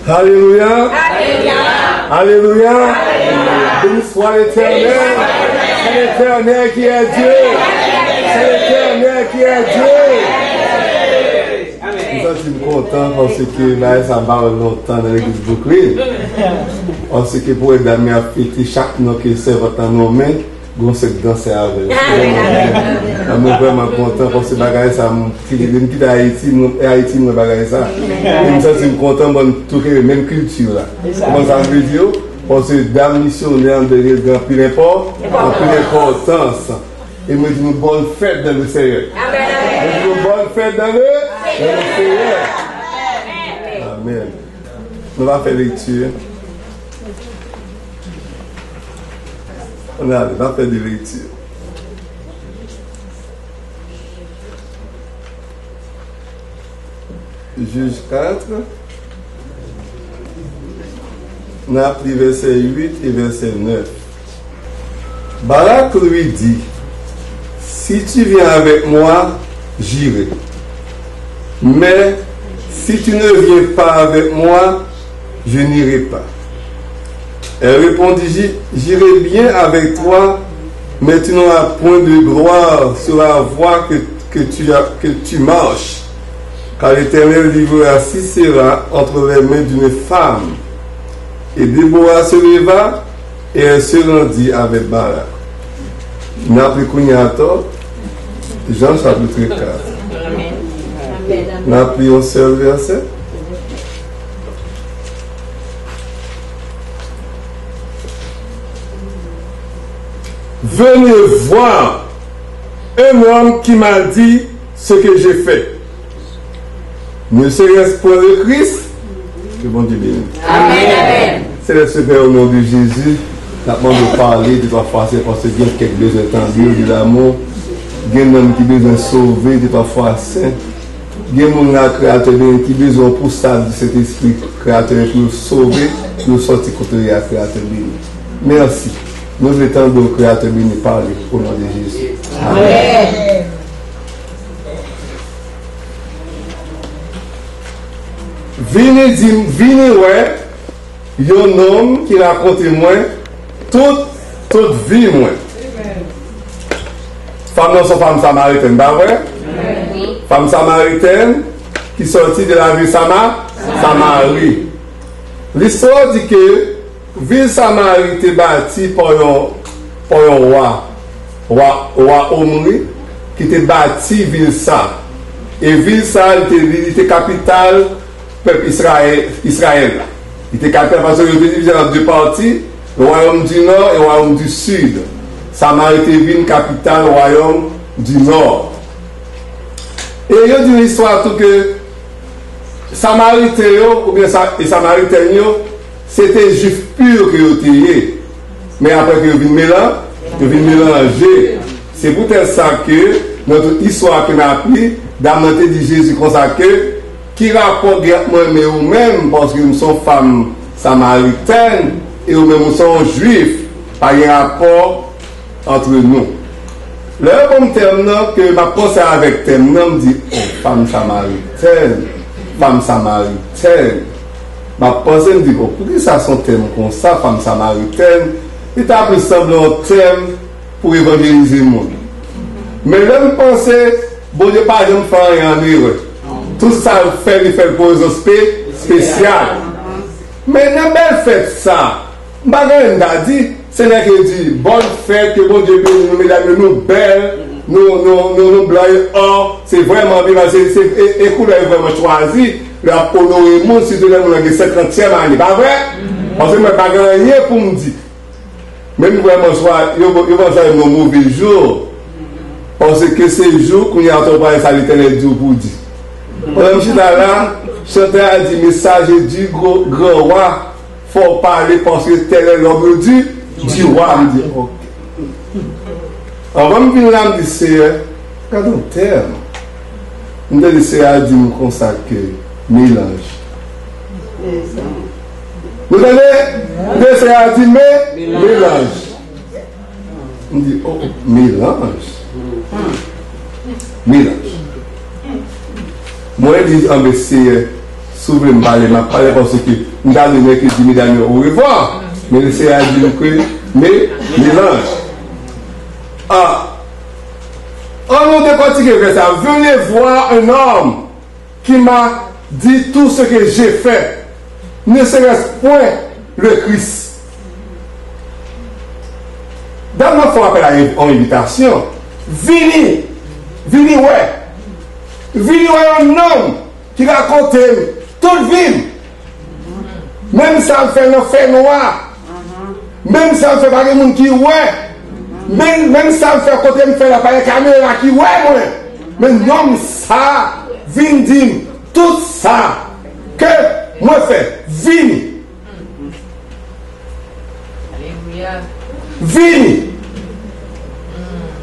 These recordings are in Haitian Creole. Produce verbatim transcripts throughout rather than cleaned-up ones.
Alelouya! Alelouya! Alelouya! Béni soit l'Éternel! C'est l'Éternel qui est Dieu! C'est l'Éternel qui est Dieu! M santi m kontan paske bagay sa m pa wè l lontan nan legliz Brooklyn. Paske pou wè dam yo ap fete chak non ke sèvant lan nonmen, gon sèk danse avè l. Mwen vrèman kontan paske bagay sa m kite, m kite Ayiti, mwen, e Ayiti m wè bagay sa. E m santi m kontan, bon, tou ke menm kilti la. Konprann sa m vle di yo? Paske dam misyonè an de gen anpil enpò, anpil enpòtans. E mwen di nou bòn fèt dan le Senyè. Mwen di nou bòn fèt dan le, dan le Senyè. Amèn. Nou va fè lekti. Nou ale, nou va fè de lekti. Jij kat. N ap li vèsè uit e vèsè nèf. Barak lui dit, si tu viens avec moi, j'irai. Mais si tu ne viens pas avec moi, je n'irai pas. Elle répondit, J'i- j'irai bien avec toi, mais tu n'auras point de gloire sur la voie que, que tu as- que tu marches, car l'Éternel livrera Sisera entre les mains d'une femme. Et Déborah se leva et elle se rendit avec Barak. N ap li kounye a atò, Jan chapit kat. N ap li yon sèl vèsè. Venez voir un homme qui m'a dit ce que j'ai fait. Ne serait-ce point le Christ? Que Bondye beni. Amèn. Seyè, Seyè, o non de Jezi, n ap mande w pale de twa fwa, se paske gen kèk bezwen tande w, de lanmou, gen nanm ki bezwen sove, de twa fwa, Seyè. Gen moun la, Kreyatè beni, ki bezwen yon pousad di Sentespri, Kreyatè, pou yo sove, pou yo sòti kote yo ye a, Kreyatè beni. Mèsi. Nou vle tande w, Kreyatè beni, pale, o non de Jezi. Amèn. Vini di m, vini wè yon nonm ki rakonte mwen tout, tout vi mwen. Fanm nan se yon fanm samaritèn, pa vre? Fanm samaritèn ki sòti de lavil Sama, Samari. Listwa di ke vil Samari te bati pa yon, pa yon wa, wa, wa Omri, ki te bati vil sa. E vil sa, li te, li te kapital pèp Izrayèl, Izrayèl la. Li te kapital paske yo te divize an de pati, le wayòm di nò e wayòm di sid. Samari te vin kapital wayòm di nò. E yo di nan istwa tou ke Samariten yo, oubyen sa, e Samaritèn yo, se te Jwif pi ke yo te ye. Men apre ke yo vin melan-, yo vin melanje. Se poutèt sa ke, nan tout istwa ke n ap li, dam nan te di Jezi konsa ke, ki rapò gen ant mwen men ou menm, paske m se yon fanm samaritèn, e ou menm ou se yon jwif, pa gen rapò antre nou. Lè yo ban m tèm nan, ke m ap panse avèk tèm nan, m di, o, fanm samaritèn, fanm samaritèn. M ap panse, m di, o, poukisa se yon tèm konsa, fanm samaritèn? Li ta plis sanble yon tèm pou evanjelize moun. Men lè m panse, Bondye pa janm fè anyen an erè. Tout sa l fè, li fè l pou rezon espe-, espesyal. Men nan bèl fèt sa, m pa gen anyen m ta di, Senyè ke di, bòn fèt, ke Bondye beni nou, medam yo, nou bèl, nou, nou, nou, nou blan e ò, se vrèman byen, se, se, e, e koulè yo vrèman chwazi, lè y ap onore moun, sitou lè moun nan gen senkantyèm ane, pa vre? Paske mwen pa gen anyen pou m di. Men m vrèman chwa-, yo, yo ban sa yon move jou, paske se jou, kounye a, w pral sa Letènèl di w pou w di. Pandan m chita la, chantè a di, message du gro-, grand roi, fò w pale paske tèl lè lòm yo di, di wa, m di, ok. Anvan m vin la, m di, Seyè, gade yon tèm. M tande Seyè a di m konsa ke melanj. Nou tande? M tande Seyè a di me, melanj. M di, o, melanj. Melanj. Mwen di, anben Seyè, Si w vle m pale, m ap pale paske m ta dwe mèkredi medam yo orevwa. Men le Seyè a di m ke me, melanj. Ah, ann nou dekòtike vèsè a. Venez voir un homme qui m'a dit tout ce que j'ai fait, ne serait-ce point le Christ. Dam nan fè apèl a yon envitasyon. Vini, vini wè. Vini wè yon nonm ki rakonte m tout vi m. Menm sa m fè nan fènwa. Menm sa m fè pa gen moun ki wè. Menm, menm sa m fè kote m fè la pa gen kamera ki wè mwen. Men nonm sa vin di m tout sa ke mwen fè. Vini. Vini.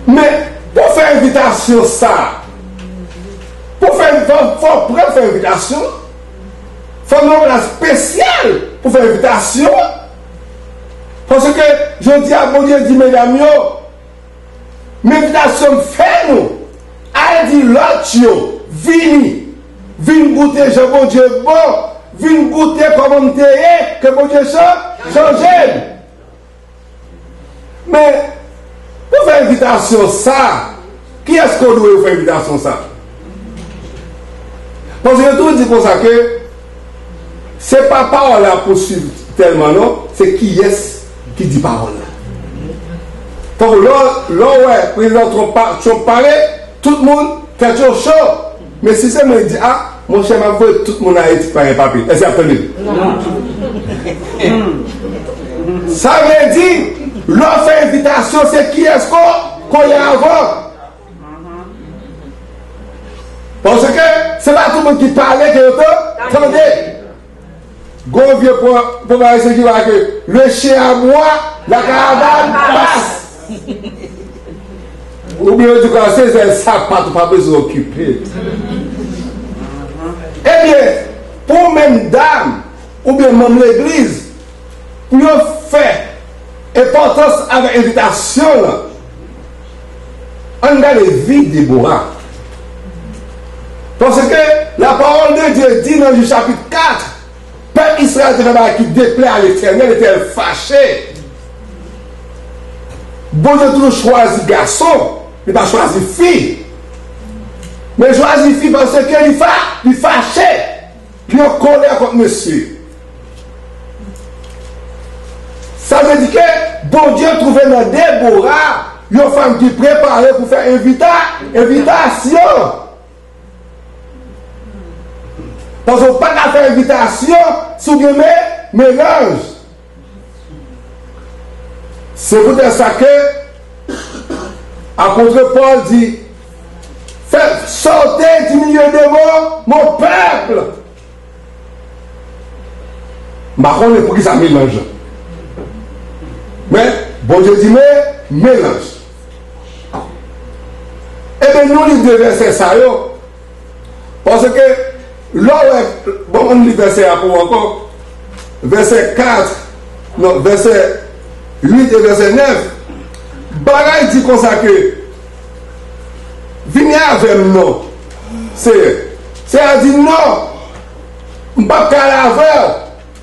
Men pou fè envitasyon sa, pou fè, fò, fò w prè pou fè envitasyon. Fò nou yon plas espesyal pou fè envitasyon an. Paske jodi a Bondye di medam yo, men envitasyon m fè nou, al di lòt yo, vini, vin goute jan Bondye bon, vin goute kòman m te ye, ke Bondye chan-, chanje m. Men, pou fè envitasyon sa, kiyès ke w dwe fè envitasyon sa? Paske yo toujou di konsa ke se pa pawòl la pou swiv tèlman non, se kiyès ki di pawòl la. Tankou lè, lè w wè prezidan Trump pa-, Trump pale, tout moun tèt yo cho. Men si se mwen di, a, monchè, m ap voye tout moun Ayiti pa gen papye. Èske y ap tande m? Non. Sa vle di, lè w fè envitasyon, se kiyès ke w, ke w ye avan. Paske se pa tout moun ki pale ke yo te tande. Gon vye pwovèb ayisyen ki pale ke le chien aboie, la caravane passe. Oubyen yo di kwa se zèl sapat ou pa bezwen okipe. Ebyen, pou menm dam oubyen manm legliz, pou yo fè enpòtans avèk envitasyon lan, ann gade vi Debora. Paske la parole de Dieu di nan Jij chapit kat, pèp Izrayèl te fè bagay ki deplè a Letènèl, Letènèl fache. Bondye toujou chwazi gason, li pa chwazi fi. Men chwazi fi paske li fa-, li fache. Li an kòlè kont mesye. Sa vle di ke Bondye twouve nan Debora yon fanm ki prepare pou fè envita-, envitasyon. Paske w pa ka fè envitasyon si w gen me-, melanj. Se poutèt sa ke apot Pòl di, faites sortir du milieu de mon, mon peuple. M pa konnen poukisa melanj lan. Men, Bondye di men, melanj. Ebyen, nou li de vèsè sa yo. Paske, lè w wè, bon, ann li vèsè a pou w ankò. Vèsè kat, non, vèsè uit e vèsè nèf. Bagay di konsa ke, vini avè m non, Seyè. Seyè a di, non, m p ap ka ale avè w.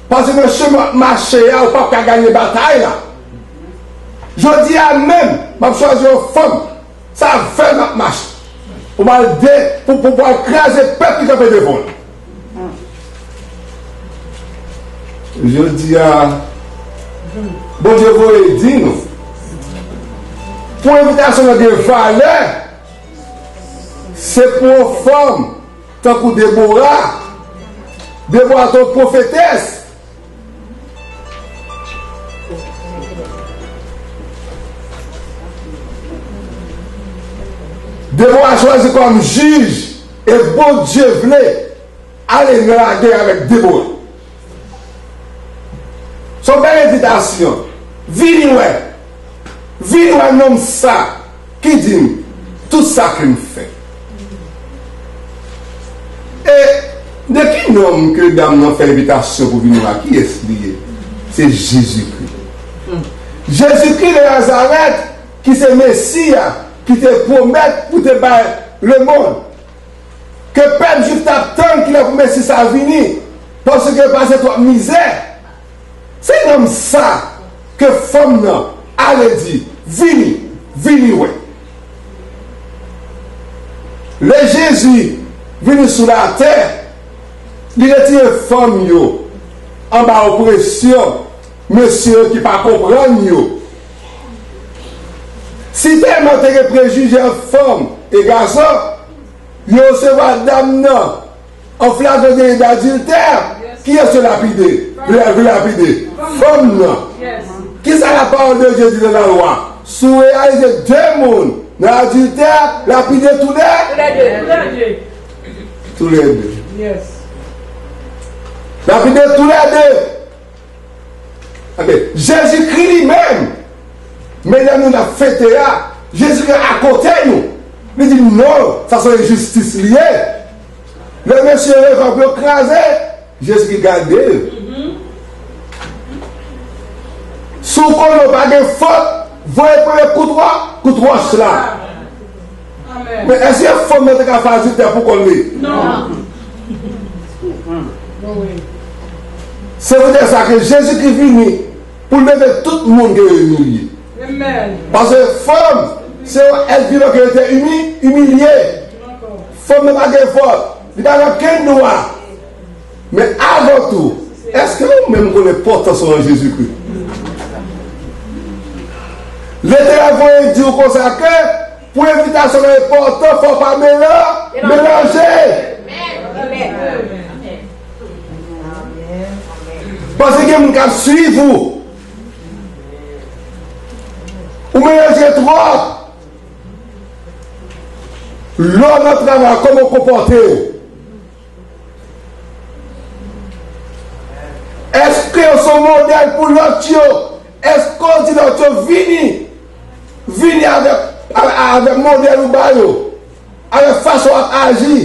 Paske nan chemen w ap mache a, ou p ap ka ganye batay la. Jodi a menm, m ap chwazi yon fanm. Sa fè m ap mache. Pou m al de-, pou, pou, pou al kraze pèp ki kanpe devan w la. Jodi a, Bondye voye di nou, pou envitasyon nan gen valè, se pou yon fanm tankou Debora. Debora te yon pwofetès. Debora chwazi kòm jij, e Bondye vle ale nan lagè avèk Debora. Se yon bèl envitasyon. Vini wè. Vini wè nonm sa ki di m tout sa ke m fè. E de ki nonm ke dam nan fè envitasyon pou vini la, kiyès li ye? Se Jezikri. Jezikri de Nazarèt, ki se Mesi a, ki te pwomèt pou te bay lemonn. Ke pèp jwif t ap tann kilè pou Mesi sa a vini. Paske pase twòp mizè. Se nonm sa ke fanm nan ale di, vini, vini wè. Lè Jezi vini sou latè, li retire fanm yo anba opresyon mesye yo ki pa konprann yo. Si tèlman te gen prejije ant fanm e gason, yo resevwa dam nan an flagran deli d'adiltè, kiyès yo lapide? Yo lapide fanm nan. Kisa la pawòl de Dye di nan lalwa? Si w reyalize de moun nan adiltè, lapide tou lè. Tou lè de. Lapide tou lè de. Ebyen, Jezikri li menm, men lè nou n ap fete a, Jezikri akote nou. Li di, non, sa se enjistis li ye. Lè mesye yo leve pou yo kraze, Jezikri gade l. Si w konnen w pa gen fòt, voye premye kout wò-, kout wòch la. Men èske fanm nan te ka fè adiltè pou kò l li? Non. Se poutèt sa ke Jezikri vini pou l leve tout moun ke yo imilye. Paske fanm, se yon èt vivan ke yo te imi-, imilye. Fanm nan pa gen fòt. Li pa gen okenn dwa. Men avan tou, èske ou menm konnen enpòtans ou nan Jezikri? Letènèl voye di w konsa ke pou envitasyon nan enpòtan, fò w pa mela-, melanje. Paske gen moun k ap swiv ou. Ou melanje twòp. Lè w nan travay, kòman w konpòte w? Èske w se yon modèl pou lòt yo? Èske w di lòt yo vini, vini avèk, a-, avèk modèl ou ba yo? Avèk fason w ap aji,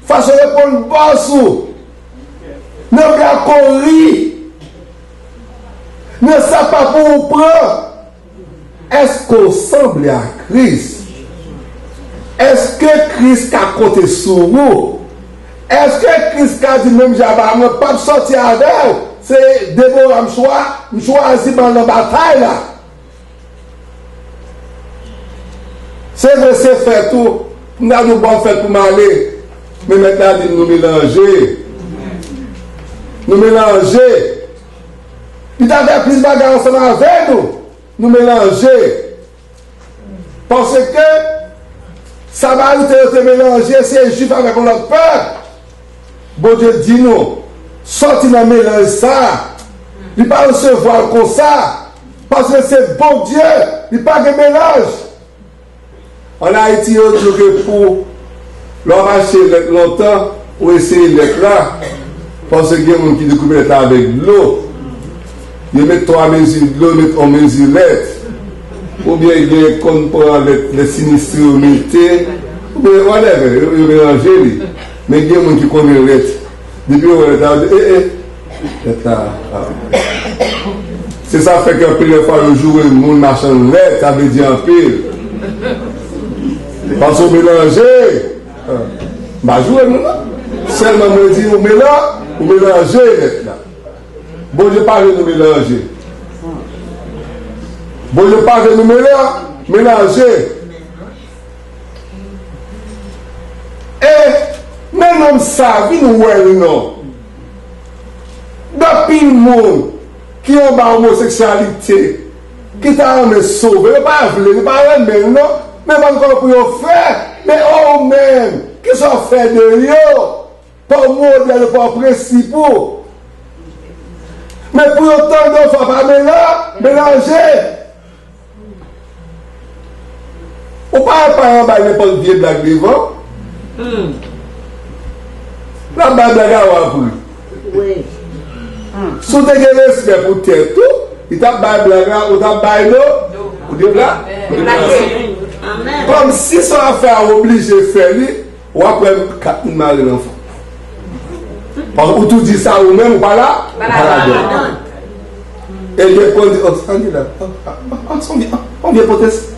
fason w reponn bòs ou, nan bra kouri, nan sapa pou ou pran. Èske w sanble a Kris? Èske Kris ka konte sou ou? Èske Kris ka di menm jan avè mwen, p ap sòti avè w, se Debora m chwa-, m chwazi m al nan batay la? Se vre, se fèt ou, m ta di w bon fèt pou m ale, men mèt la di m nou melanje. Nou melanje. Li ta fè plis bagay ansanm avè nou. Nou melanje. Paske Samariten yo te melanje, se Jwif avèk yon lòt pèp. Bondye di nou, sòti nan melanj sa a. Li pa resevwa l konsa, paske se Bondye, li pa gen melanj. Ann Ayiti, yo di w ke pou lè w ap achte lèt lontan, ou eseye lèt la, paske gen moun ki dekoupe lèt la avèk dlo. Yo met twa mezi dlo, yo met yon mezi lèt. Oubyen gen konn pran lèt, lèt sinistre yo mete, oubyen whatever, yo, yo melanje li. Men gen moun ki konnen lèt. Depi yo wè lèt la, yo di, e, e, lèt la, a. Se sa fè ke anpil lè fwa yo joure moun machann lèt, sa vle di anpil. Paske w melanje. M pa joure moun, non. Sèlman mwen di, ou mela-, ou melanje lèt la. Bondye pa vle nou melanje. Bondye pa vle nou mela-, melanje. E men nonm sa, vin wè l non. Gen anpil moun ki anba omoseksyalite, ki ta renmen sove, yo pa vle, yo pa renmen l non, men pa gen kòman pou yo fè, men ou menm, kisa w fè de yo? Pa w modèl, pa w prensip ou. Men pou yo tande w, fò w pa mela-, melanje. Ou pa wè paran bay nenpòt vye blag devan. L ap bay blag a w a pou li. Si w te gen respè pou tèt ou, li t ap bay blag la, ou t ap bay do, ou deplase. Kòmsi sa w ap fè a, w oblije fè li, w ap wè kat moun mare nan fon. Paske ou tou di sa ou menm, ou pa la, pa ladan. E gen konn di, oh, sa li la. Oh, oh, oh, se yon vye, oh, yon vye pwotestan.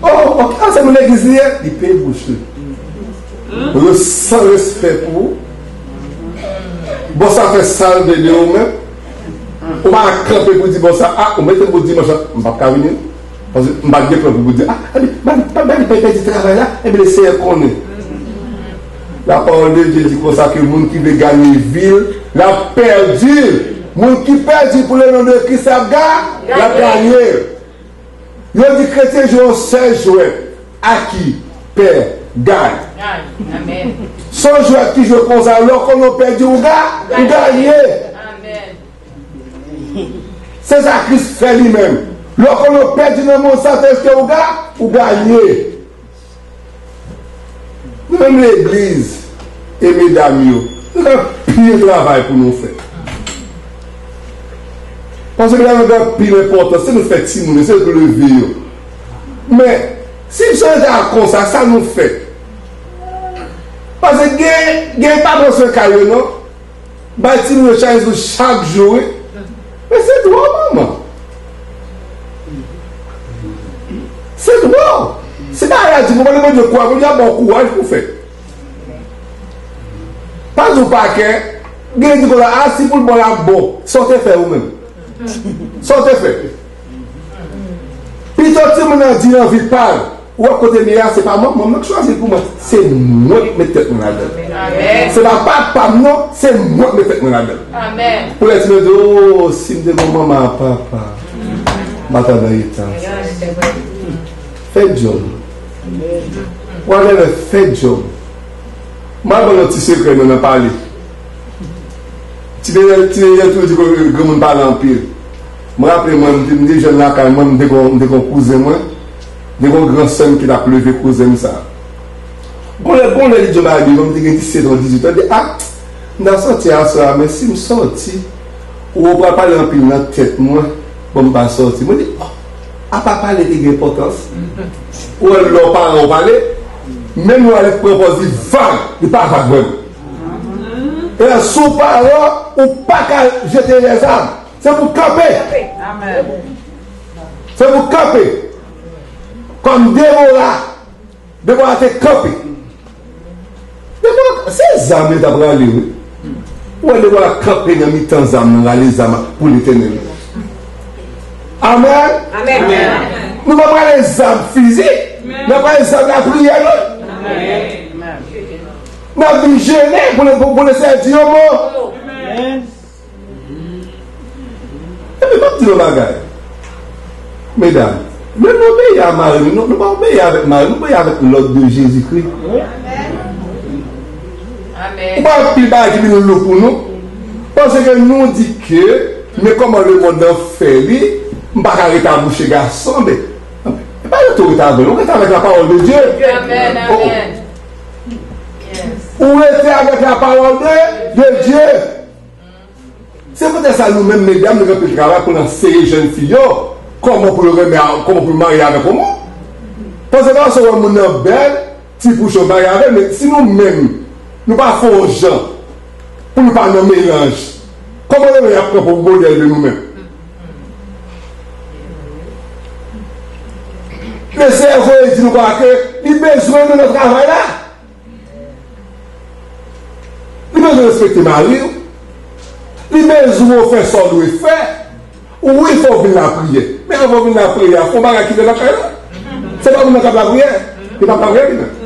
Oh, ok, ah, se moun legliz li ye. Li peye bouch li. Yo san respè pou ou. Bòs la fè sa l vle de ou menm. Ou pa kanpe pou di bòs la, a, ou mete m pou dimanch la, m p ap ka vini. Paske m pa t gen plan pou, pou di, a, epi, m pa, pa, pa, pa pèdi travay la, epi le Seyè konnen. La parole de Dieu di konsa ke moun ki vle ganye vi l, l ap pèdi l. Moun ki pèdi pou le non de Kris, l ap ga-, l ap ganye. Yo di kretyen jwe yon sèl jwèt, a ki pè gay. Gay. Amèn. Se yon jwèt ki jwe konsa, lè w konnen w pèdi, ou ga-, ou ganye. Amèn. Se sa Kris fè li menm. Lè w konnen w pèdi nan mond sa, se ke ou ga-, ou ganye. Nou menm legliz e medam yo, nou gen anpil travay pou nou fè. Paske medam yo gen anpil enpòtans, se nou fè timoun yo, se nou leve yo. Men, si misyon ta konsa, sa nou fè? Paske gen, gen pa pran swen kay yo non. Bay timoun yo chak jou, chak jou, wi. Men se dwa w, manman. Se dwa w. Se pa la di, pou mande Bondye kouraj, Bondye ap ba w kouraj pou fè. Pa di w pa kè, gen di konsa, a, si pou l bon, l ap bon. Sa w te fè ou menm? Sa w te fè? Pito timoun nan di anvi pa l. Ou wè kote m ye a, se pa manman m nan k chwazi l pou mwen. Se mwen k met tèt mwen ladan l. Amèn. Se pa papa m non, se mwen k met tèt mwen ladan l. Amèn. Pou lè timoun yo di, o, si m te gen manman ak papa, m pa t nan eta sa. Fè djòb. Whatever, fè djòb. M al ban nou ti sekrè nou nan pale. Ti Dènèl, ti Dènèl toujou di ke granmoun pale anpil. Mwen raple mwen, m te, m te jèn lakay mwen, m te gon, m te gon kouzen mwen, m te gon gran sè m ki t ap leve kouzen m sa. Gon lè, gon lè li di yon bagay devan m, m te gen disèt an, dizuit an, li di, a, m ta sòti aswè a, men si m sòti, ou pral pale anpil nan tèt mwen, bon, m pa sòti. Mwen di, o, apa pale te gen enpòtans? Ou wè lè w paran w pale, menm lè w ale pran pòz li vag, li pa vag vrèman. E si w paran, ou pa ka jete lèzam. Se pou kanpe. Amèn. Se pou kanpe. Kòm Debora, Debora te kanpe. Debora, se zam li t ap rale, wi. Ou wè Debora kanpe nan mitan zam nan, rale zam pou Letènèl. Amèn. Amèn. Nou pa prale zam fizik, n ap prale zam lapriyè, wi. N ap vin jene pou le, pou, pou le Seyè di yon mo. Epi, m ap di nou yon bagay. Medam, lè nou obeyi a mari nou, nou, nou pa obeyi avèk mari, nou obeyi avèk lòd de Jezikri. Amèn. Ou pa anpil bagay ki vin lou pou nou. Paske nou di ke, men kòman lemonn nan fè li, m pa ka ret abouche gason, men, e pa rete w ret avè l, ou ret avèk la parole de Dieu. Amèn, oh, oh, amèn. Ou rete avèk la parole de, de Dieu. Se poutèt sa nou menm medam, nou gen anpil travay pou n anseye jèn fi yo kòman pou yo renmen, kòman pou yo marye avèk yon moun. Paske lè w wè moun nan bèl, ti pouchon marye avè l, men si nou menm, nou pa fè yon jan pou nou pa nan melanj, kòman nou y ap pran pou modèl de nou menm? Mesye voye di nou konsa ke li bezwen nou nan travay la. Li bezwen respekte mari w. Li bezwen w fè sa w dwe fè. Wi, fò w vin lapriyè. Men anvan w vin lapriyè a, fè yon bagay ki fè lakay la. Se pa moun nan k ap lapriyè. Li p ap lapriyè li menm.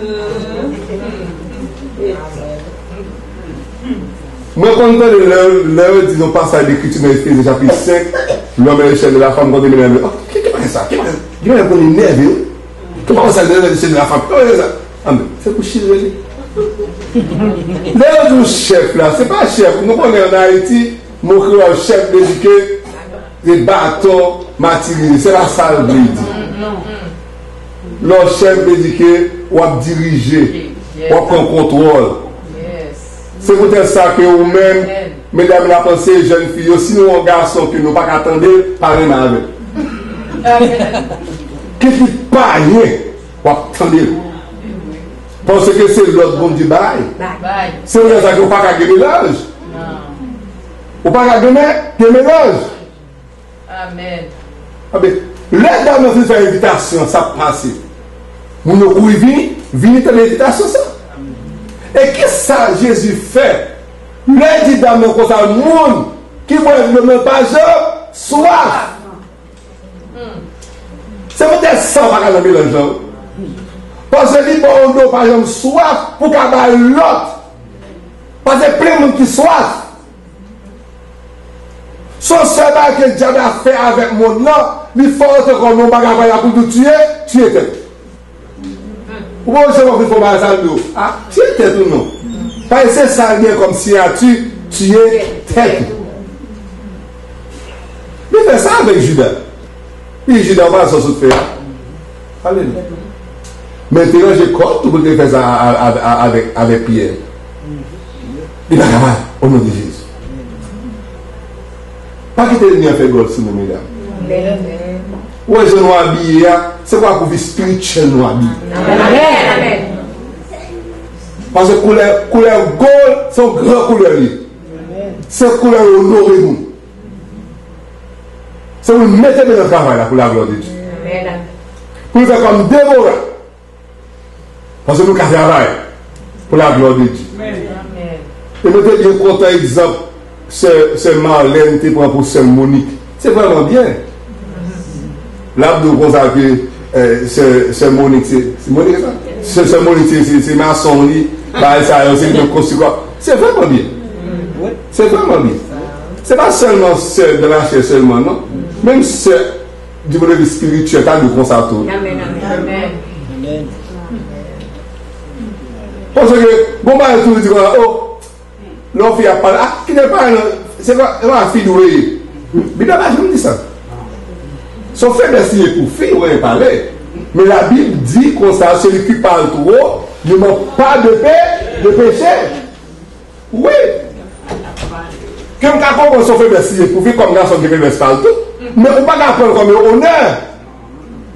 Mwen konn tande lè, lè yo di yon pasaj lekriti nan Efezyen chapit senk, l'homme est le chef de la femme, konn tande medam yo, oh, ki, ki bagay sa? Ki bagay? Gen lè konn enève wi. Ki bagay sa, lè yo di chèf de la fami? Ki bagay sa? Anben, se pou chire li. Lè yo di w chèf la, se pa chèf. Nou konnen ann Ayiti, mo kreyòl chèf vle di ke se baton matirize. Se pa sa l vle di. Lè w chèf vle di ke w ap dirije, w ap pran kontwòl. Se poutèt sa ke ou menm, medam, n ap anseye jèn fi yo, si nou wè yon gason ke nou pa ka tande l, pa renmen avè l. Kit li payen, w ap tande l. Paske se lòd Bondye bay. Se poutèt sa ke ou pa ka gen melanj. Ou pa ka gen, gen melanj. Amèn. Anben, lè dam nan fin fè envitasyon, sa ap pase. Moun yo kouri vini, vini tande envitasyon sa. E kisa Jezi fè Lè l di dam nan konsa, moun ki bwè dlo mwen pa janm swaf. Se poutèt sa w pa ka nan melanj lan. Paske li ba w dlo w pa janm swaf pou w ka bay lòt. Paske plen moun ki swaf. Se yon sèl bagay ke dyab la fè avèk monn nan, li fè w rantre kòm yon bagay pa la pou l tou tiye, tiye tèt. Ou pa bezwen wè pou fè bagay sa l di w. A, tiye tèt ou non. Paske se sa l gen kòm siyati, tiye tèt ou. Li fè sa avèk Jida. Li di Jida, ou pa wè sa w sot fè a? Alelouya. Men l te ranje kò l tou pou l te fè sa a- a- a- avèk, avèk Pyè. Li pa kapab, o non de Jezi. Pa kite ènmi an fè gòl sou nou, medam. Ou wè jan nou abiye a, se pou akouvri espirityèl nou abiye. Paske koulè, koulè gòl, se yon gran koulè li ye. Se koulè yo onore moun. Se pou l mete men nan travay la pou laglwa de Dye. Pou l fè kòm Debora. Paske nou ka travay pou laglwa de Dye. E mwen te byen kontan egzanp sè, sè Marlène te pran pou sè Monique. Se vrèman byen. L ap di w konsa ke, eh, sè, sè Monique se, se Monique sa? Sè, sè Monique se, se, se mason li, bagay sa yo, se li menm konstwi kò. Se vrèman byen. Se vrèman byen. Se pa sèlman sè de la chè sèlman, non. Menm sè di pwen de vi espirityèl, ta di w konsa tou. Amèn, amèn. Paske, bon bagay tou, di konsa, o, lè yon fi ap pale, a, kite l pale, non, se pa, se pa fi dwe ye. Bib la pa janm di sa. Se yon feblès li ye pou fi, wè, pale. Men Labib di konsa, celui qui parle trop ne manque pas de pé, de péché. Wi. Ke m ka konprann se yon feblès li ye pou fi kòm gason gen feblès pa l tou. Men ou pa ka pran l kòm yon onè.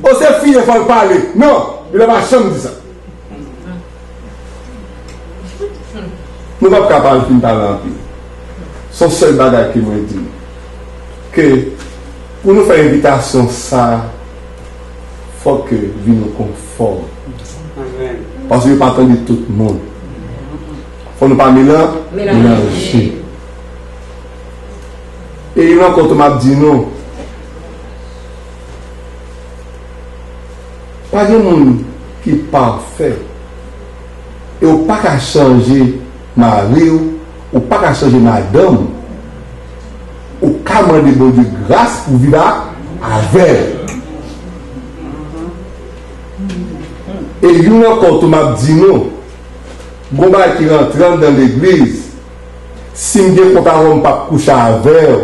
O se fi ye fò l pale. Non, Bib la pa janm di sa. Nou p ap ka pale fin pale anpil. Se yon sèl bagay ke mwen di nou. Ke pou nou fè envitasyon sa, fòk ke vi nou konfòm. Paske yo pa tande tout moun. Fò nou pa melan-, melanje. E youn ankò tou m ap di nou, pa gen moun ki pafè. E ou pa ka chanje mari w, ou pa ka chanje madanm ou. Ou ka mande Bondye gras pou viv a-, avè l. E youn ankò tou m ap di nou, gon bagay ki rantre anndan legliz, si m gen kont avè w, m p ap kouche avè w.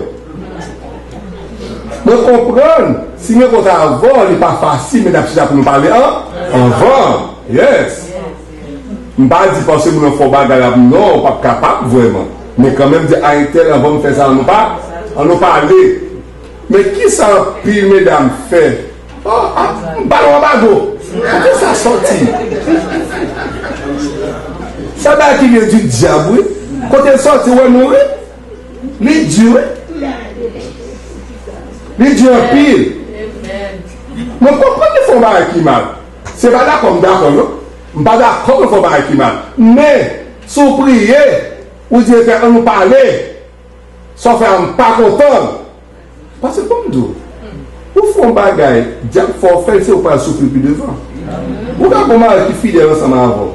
Mwen konprann, si m gen kont avè w, li pa fasil, men n ap chita pou nou pale an, anvan. Yes. M pa di paske moun nan fè w bagay la, non, w p ap kapab vrèman. Men kanmenm di a entèl, anvan m fè sa, ann nou pa, ann nou pale. Men kisa anpil medam fè? O, a, m ba l anbago. Kote sa sòti? Sa bagay ki vyen di dyab, wi. Kote l sòti, wè nou, wi. Li di, wi. Li di anpil. Mwen konprann li fè yon bagay ki mal. Se pa dakò m dakò, non. M pa dakò mwen fè yon bagay ki mal. Men, si w priye, ou di, Etènèl, ann nou pale. Sa w fè a, m pa kontan. Paske fò m di w, ou fè yon bagay, dyab fè w fè l, se ou pral soufri pi devan. Ou ka gon mari ki fidèl ansanm avè w.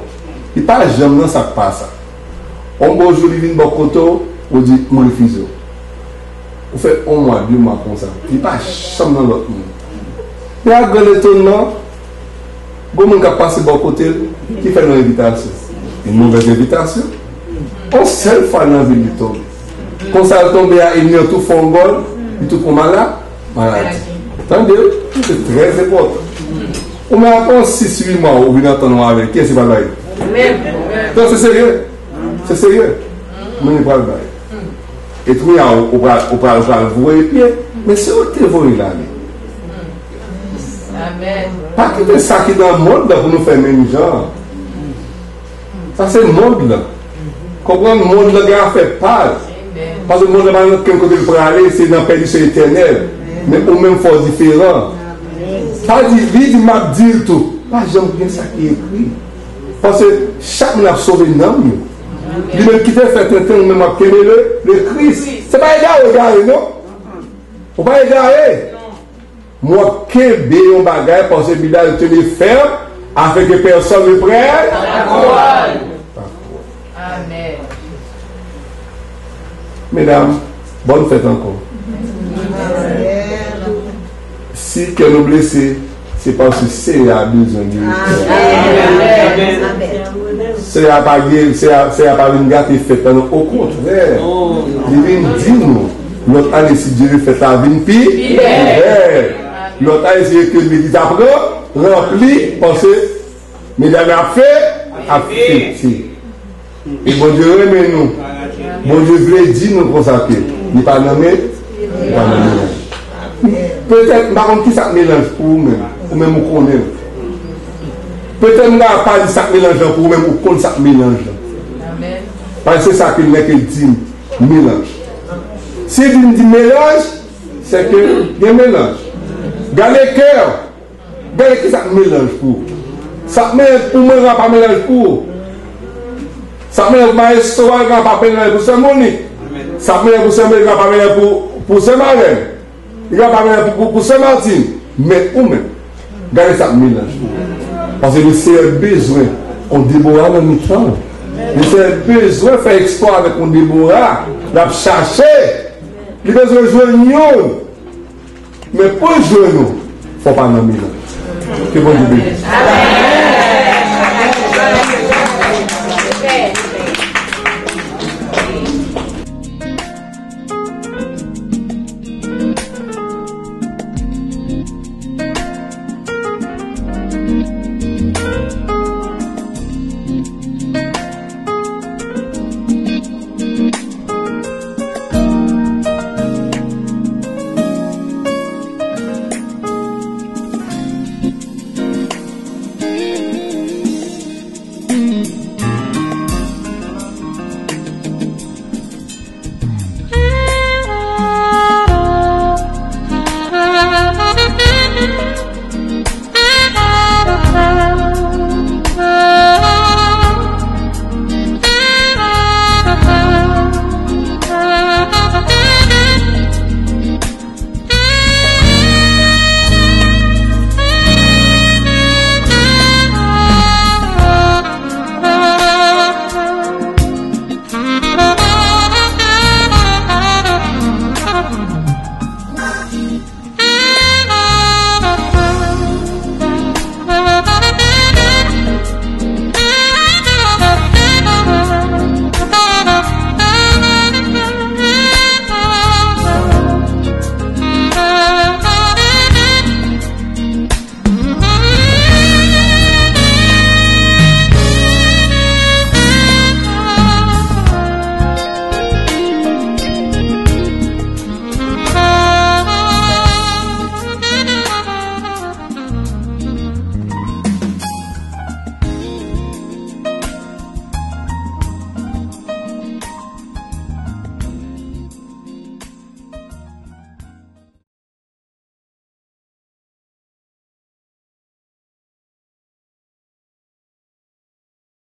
Li pa janm nan sa k pa sa. On bon jou, li vin bò kote w, ou di, m refize w. Ou fè on mwa, de mwa konsa. Li pa janm nan lòt moun. Men a gran etonnman, gon moun k ap pase bò kote l, ki fè l yon envitasyon. Yon movèz envitasyon. On sèl fwa nan vi l, li tonbe. Konsa l tonbe a, ènmi an tou fè yon gòl, li tou pran mala-, maladi. Tande, se trè enpòtan. Ou menm apre yon sis uit mwa, ou vin antann ou avè l, kiyès ki pral bay li? Ou menm. Non, se serye. Se serye. Moun li pral bay. E kounye a, ou, ou pral, ou pral, ou pral voye pye. Men se ou ki te voye l ale. Pa kite sa ki nan mond lan pou nou fè menm jan. Sa se mond lan. Konprann, mond lan gen afè pa l. Paske mond lan pa gen okenn kote l prale, se nan pèdisyon etènèl. Men ou menm fò w diferan. Pa di, li di, m ap di l tou. Pa janm gen sa ki ekri. Paske chak moun ap sove nanm yo. Li menm ki te fè tenten, ou menm w ap kenbe le, le Kris. Se pa egare, egare, non. Ou pa egare. M w ap kenbe yon bagay, paske Bib la di, tenez ferme, afin que personne ne prenne. Amen. Medam, bòn fèt ankò. Si kè nou blese, se paske Seyè a bezwen geri kè. Seyè a pa geri, Seyè a, Seyè a pa vin gate fèt la, non, okontrè. Li vin di nou, lòt ane, si Dye vle, fèt la vin pi bèl. Lòt ane, se ke legliz ap ranpli, paske medam ap fè, ap fete. E Bondye renmen nou. Bondye vle di nou konsa ke li pa nan men, li pa nan melanj. Petèt, m pa konn ki sa k melanj pou ou menm. Ou menm ou konnen. Petèt m pa di sa k melanj lan pou ou menm, ou konn sa k melanj lan. Paske se sa ke nèg di melanj. Si di m di melanj, se ke gen melanj. Gade kè. Gade ki sa k melanj pou ou. Sa k melanj pou mwen, pa melanj pou ou. Sa k melanj pou Maestro a, pa melanj pou Sè Monik. Sa k melanj pou Sè Monik, pa melanj pou, pou Sè Marèn. Li pa melanj pou, pou, pou Sè Matin. Men ou menm, gade sa k melanj pou ou. Paske Lesenyè bezwen yon Debora nan mitan w. Lesenyè bezwen fè eksplwa avèk yon Debora. L ap chache. Li bezwen jwenn youn. Men pou l jwenn ou, fò w pa nan milanj. Ke Bondye beni.